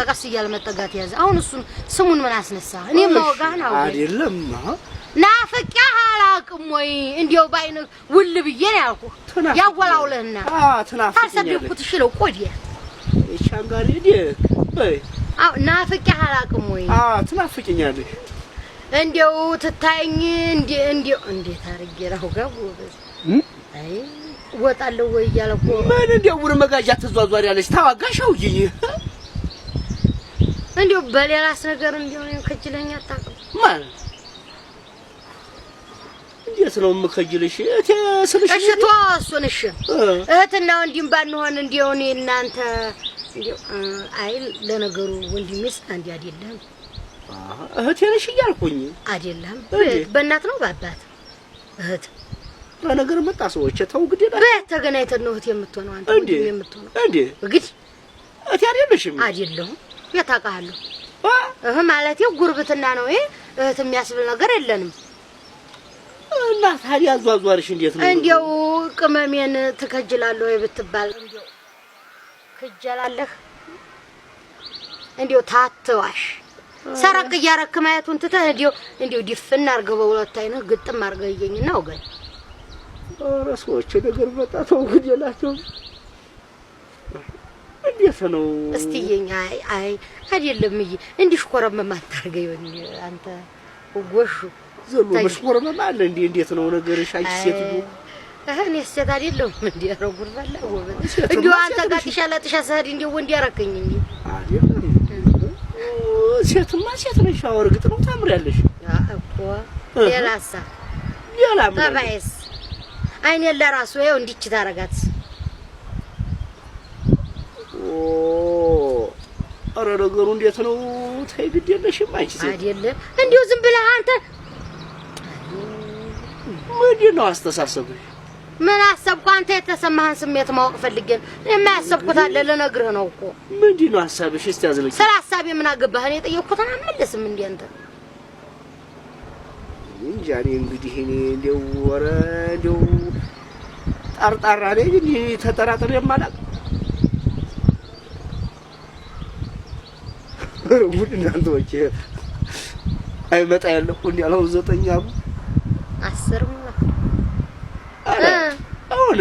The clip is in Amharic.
ቀስ እያለ መጠጋት ያዘ። አሁን እሱን ስሙን ምን አስነሳ? እኔ ማወጋህን አውገኝ። አይደለም። ናፍቄህ አላውቅም ወይ? እንዲያው በዓይንህ ውል ብዬ ነው ያልኩህ። ያወላውልህና ትናፍቂኛለሽ። ካልሰደብኩት እሺ ነው ቆድያ። ይቻንጋሪ ዲክ በይ። አዎ፣ ናፍቄህ አላውቅም ወይ? ትናፍቂኛለሽ። እንዲያው ትታየኝ እንዴ እንዲያው እንዴት አድርጌ ላውጋ ጎበዝ። አይ እወጣለሁ ወይ እያለ እኮ። ምን እንዲያው ውር መጋዣ ትዟዟሪ ያለሽ ታዋጋሽ አውጊኝ። እንዲያው በሌላስ ነገር እንዲያው እኔን ከጅለኝ አታውቅም። ማን እንዴት ነው የምከጅልሽ? እቴ ስልሽ። እሺ ተወው እሱን። እሺ፣ እህትና ወንድም ባንሆን እንዲያው እኔ እናንተ እንዲያው አይ ለነገሩ ወንድሜስ አንድ አይደለም። እህቴ ነሽ እያልኩኝ። አይደለም። እንዴ? በእናት ነው በአባት እህት። በነገር መጣ ሰዎች ተው ግድ የለም። በየት ተገናኝተን ነው እህት የምትሆነው አንተ? እንዴ? ወንድም የምትሆነው? እንዴ? እንግዲህ እህቴ አይደለሽም? አይደለሁም። የት አውቃለሁ? እህ ማለቴ ጉርብትና ነው። ይሄ እህት የሚያስብል ነገር የለንም። እና ታዲያ አዟዟርሽ እንዴት ነው? እንዲያው ቅመሜን ትከጅላለህ ወይ ብትባል እንዲያው ክጀላለህ? እንዲያው ታትዋሽ ሰረቅ እያረክ ማየቱን ትተህ እንዲያው እንዲያው ድፍን አድርገህ በሁለት ዓይንህ ግጥም አድርገህ እየኝና ወገን። ኧረ ሰዎች ነገር መጣ ተው ግድ የላቸውም። እንዴት ነው? እስቲ እየኝ። አይ አይ አይደለም፣ እይ እንዲህ ሽኮረመም አታርገኝ አንተ ጎሹ። ዘሎ መሽኮረመም አለ እንዴ? እንዴት ነው ነገርሽ አንቺ ሴትዮ? እህ እኔ ሴት አይደለሁም እንዴ? ኧረ ጉድ ፈላ ጎበዝ። ሴትማ እንዲሁ አንተ ሴት ጋር ነሽ። ጥሻ ለጥሻ ስሄድ እንዲሁ ወንድ ያረከኝ እንጂ። አይደለም፣ ሴትማ ሴት ነሽ። አዎ እርግጥ ነው ታምሪያለሽ። እኮ ሌላሳ? ሌላ ምን አለ? ጠባይስ አይኔን ለራሱ ይኸው እንዲች ታረጋት። ኦ ኧረ ነገሩ እንዴት ነው? ተይ ግድ የለሽም አንቺ ሴት። አይደለም እንዲሁ ዝም ብለህ አንተ። ምንድን ነው አስተሳሰብሽ? ምን አሰብኩ? አንተ የተሰማህን ስሜት ማወቅ ፈልጌ ነው። እኔማ ያሰብኩት አለ ልነግርህ ነው እኮ። ምንድን ነው ሀሳብሽ? እስቲ አዝልቂ። ስለ ሀሳቤ ምን አገባህ? እኔ የጠየቅኩትን አትመልስም እንዴ አንተ? እንጃ እኔ እንግዲህ እኔ እንደው ኧረ እንደው ጠርጣራ ነኝ እንዲህ ተጠራጥሬ የማላውቅ። ኧረ ጉድ እናንተዎች አይመጣ ያለ እኮ እንዲህ አሁን 9 አሉ። 10 ነው። ኧረ አሁን